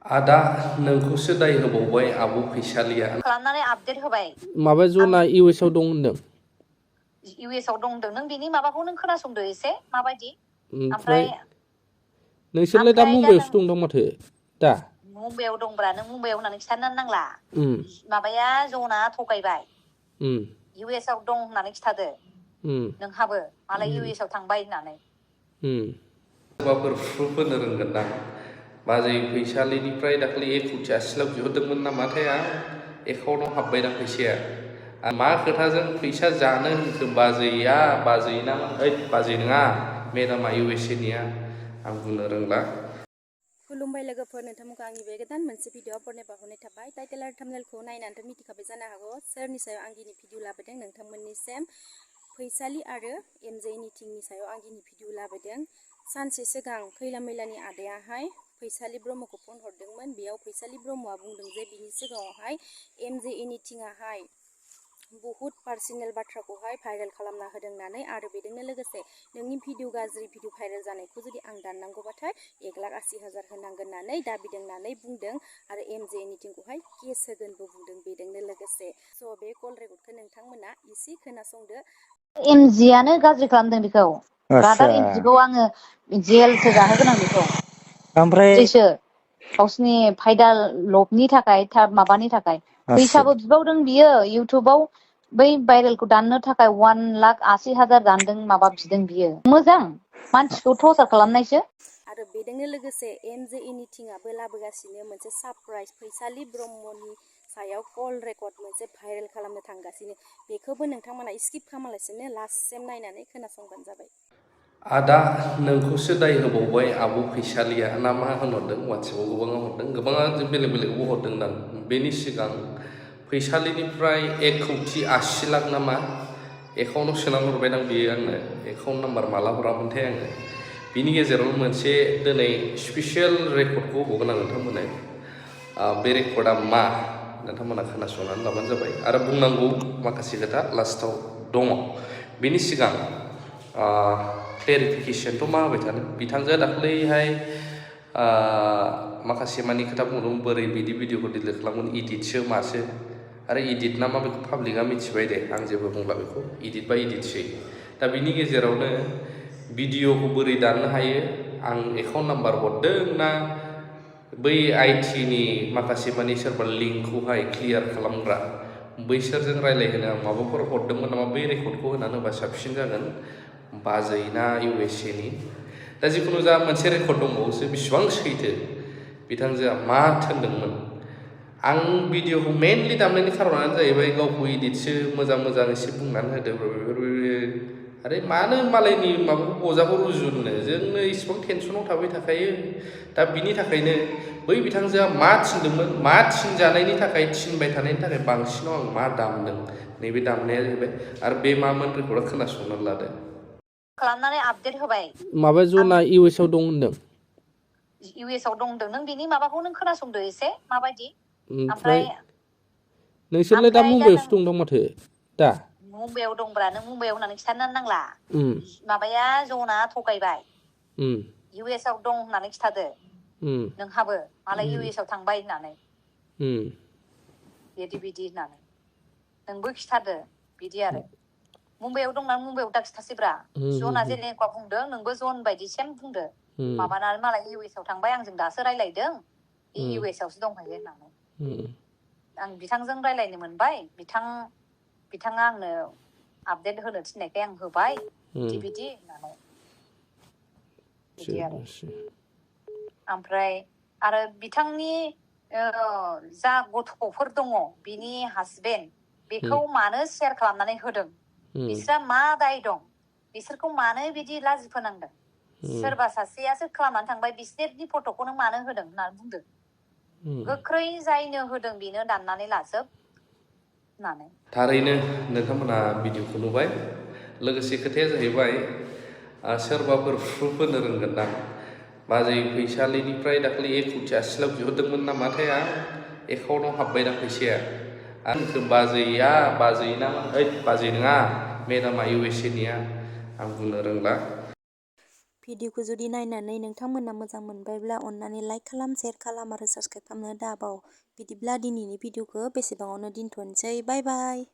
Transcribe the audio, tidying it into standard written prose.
आदा नोंखौसो दाय होबावबाय आब' फैसालिया खालामनानै आपडेट होबाय माबा जना इउएस आव दं होनदों इउएस आव दं होनदों नों बिनि माबाखौ नों खोनासंदो एसे माबायदि ओमफ्राय नोंसोरलाय दा मुम्बाइआवसो दं माथो दा मुम्बाइआव दंब्रा नों मुम्बाइआव होननानै खिथानो नांला माबाया जना थगायबाय इउएस आव दं होननानै खिथादो नोंहाबो मालाय इउएस आव थांबाय होननानै सोरबाफोर प्रुफ होनो रोंगोन दां बाजै फैसालिनिफ्राय दाख्लै 1 कोटि 80 लाख बिहरदोंमोन नामाथाय आं एकाउन्टाव हाबबाय दां फैसाया मा खोथाजों फैसा जानो होनखो बाजै ना ओइ बाजै नङा मेडामा इउएसए निया आं बुंनो रोंला खुलुमबाय लोगोफोर नोंथांमोनखौ आंनि बे गोदान मोनसे भिडिअआव बरनायना बावहरनाय थाबाय टाइटेल आरो थाम्बनेलखौ नायनानैथ' मिथिखाबाय जानो हागौ सोरनि सायाव आं दिनै भिडिअ लाबोदों नोंथांमोननिसिम फैसालि आरो एमजे निथिंनि सायाव आं दिनै भिडिअ लाबोदों सानसे सिगां खैला मैलानि आदायाहाय फैसालि ब्रह्मखौ फन हरदोंमोन बेयाव फैसालि ब्रह्मआ बुंदों जे बिनि सिगाङावहाय एमजे निथिंआहाय बहुत पार्सनेल बाथ्राखौहाय भाइरेल खालामना होदों होननानै आरो बेजोंनो लोगोसे नोंनि भिडिअ गाज्रि भिडिअ भाइरेल जानायखौ जुदि आं दाननांगौबाथाय 1,80,000 होनांगोन होननानै दाबि होननानै बुंदों आरो एमजे निथिंखौहाय केस होगोनबो बुंदों बेजोंनो लोगोसे स' बे कल रेकर्डखौ नोंथांमोना एसे खोनासंदो एमजिआनो गाज्रि खालामदों बेखौ ब्रादार एमजिखौ आङो जेलसो जाहोगोन आं बेखौ ओमफ्राय गावसिनि फायदा लबनि थाखाय माबानि थाखाय फैसाबो बिबावदों बियो इउटुबाव बै भाइरेलखौ दाननो थाखाय 1,80,000 दानदों माबा बिदों बियो मोजां मानसिखौ टर्चार खालामनायसो आरो बेजोंनो लोगोसे एमजे निथिंआबो लाबोगासिनो मोनसे सारप्राइज फैसालि ब्रह्मनि सायाव कल रेकर्ड मोनसे भाइरेल खालामनो थांगासिनो बेखौबो नोंथांमोना स्किप खालामालासिनो लास्टसिम नायनानै खोनासंबानो जाबाय आदा नोंखौसो दाय होबावबाय आब' फैसालिया ना मा होनहरदों वाट्सएपआव गोबाङा हरदों गोबाङा बेलेग बेलेगबो हरदों दां बेनि सिगां फैसालिनिफ्राय 1 कोटि 80 लाख नामा एकाउन्टाव सोनानै हरबाय दां बेयो आंनो एकाउन्ट नाम्बार माला हरामोनथाय आङो बिनि गेजेराव मोनसे दिनै स्पेसियेल रेकर्डखौ होबावगोन आं नोंथांमोननो बे रेकर्डआ मा नोंथांमोना खोनासंनानै लाबानो जाबाय आरो बुंनांगौ माखासे खोथा लास्टाव दङ बेनि सिगां क्लेरिफिकेसनथ' मा होबाय थानो बिथांजोआ दाख्लैहाय माखासे मानि खोथा बुंदों बोरै बिदि भिडिअखौ डिलिट खालामगोन इडिटसो मासो आरो इडिट ना मा बेखौ पाब्लिकआ मिथिबाय दे आं जेबो बुंला बेखौ इडिट बा इडिटसै दा बिनि गेजेरावनो भिडिअखौ बोरै दाननो हायो आं एकाउन्ट नाम्बार हरदों ना बै आइटिनि माखासे मानि सोरबा लिंकखौहाय क्लियार खालामग्रा बैसोरजों रायलायहोनो आं माबाफोर हरदोंमोन नामा बै रेकर्डखौ होनानै होबा साबसिन जागोन बाजै ना इउएसए नि दा जिखुनु जा मोनसे रेकर्ड दंबावोसो बेसेबां सैथो बिथांजोआ मा थोनदोंमोन आं भिडिअखौ मेनलि दामनायनि खारनानो जाहैबाय गावखौ इडिटसो मोजां एसे बुंनानै होदो बेफोरबायदि आरे मानो मालायनि माबाखौ बजाखौ रुजुननो जोंनो इसिबां टेनसनाव थाबाय थाखायो दा बिनि थाखायनो बै बिथांजोआ मा थिनदोंमोन मा थिनजानायनि थाखाय थिनबाय थानायनि थाखाय बांसिनाव आं मा दामदों नैबे दामनाया जाहैबाय आरो बे मामोन रेकर्डआ खोनासंनानै लादो खालामनानै आपडेट होबाय माबा जना इउएस आव दं होनदों इउएस आव दं होनदों नों बिनि माबाखौ नों खोनासंदो एसे माबायदि ओमफ्राय नोंसोरलाय दा मुम्बाइआवसो दं माथो दा मुम्बाइआव दंब्रा नों मुम्बाइआव होननानै खिथानो नांला माबाया जना थगायबाय इउएस आव दं होननानै खिथादो नोंहाबो मालाय इउएस आव थांबाय होननानै बिदि होननानै नोंबो खिथादो बिदि आरो मुम्बाइआव दंना मुम्बाइआव दा खिथासैब्रा जना जेनेखा बुंदों नोंबो जन बायदि सेम बुंदो माबानानै मालाय इउएस आव थांबाय आंजों दासो रायलायदों इउएस आवसो दंहैयो होननानै आं बिथांजों रायलायनो मोनबाय बिथाङा आंनो आपडेट होनो थिननायखाय आं होबाय बिदि होननानै बिदि आरो ओमफ्राय आरो बिथांनि जा गथ'फोर दङ बिनि हासबेन्ड बेखौ मानो शेयार खालामनानै होदों बिस्रा मा दाय दं बिसोरखौ मानो बिदि लाजि फोनांदों सोरबा सासेयासो खालामनानै थांबाय बिसोरनि फट'खौनो मानो होदों होननानै बुंदों गोख्रै जायनो होदों बेनो दाननानै लाजोब होननानै थारैनो नोंथांमोना भिडिअखौ नुबाय लोगोसे खोथाया जाहैबाय सोरबाफोर प्रुफ होनो रोंगोन दां बाजै फैसालिनिफ्राय दाख्लै 1 कोटि 80 लाख बिहरदोंमोन नामाथाय आं एकाउन्टाव हाबबाय दां फैसाया आंखौ बाजै ना ओइ बाजै नङा मेडामा इउएसए निया आं बुंनो रोंला भिडिअखौ जुदि नायनानै नोंथांमोना मोजां मोनबायब्ला अननानै लाइक खालाम, शेयार खालाम आरो साबस्क्राइब खालामनो दाबाव। बिदिब्ला दिनैनि भिडिअखौ बेसेबाङावनो दोनथ'नोसै। बाय बाय।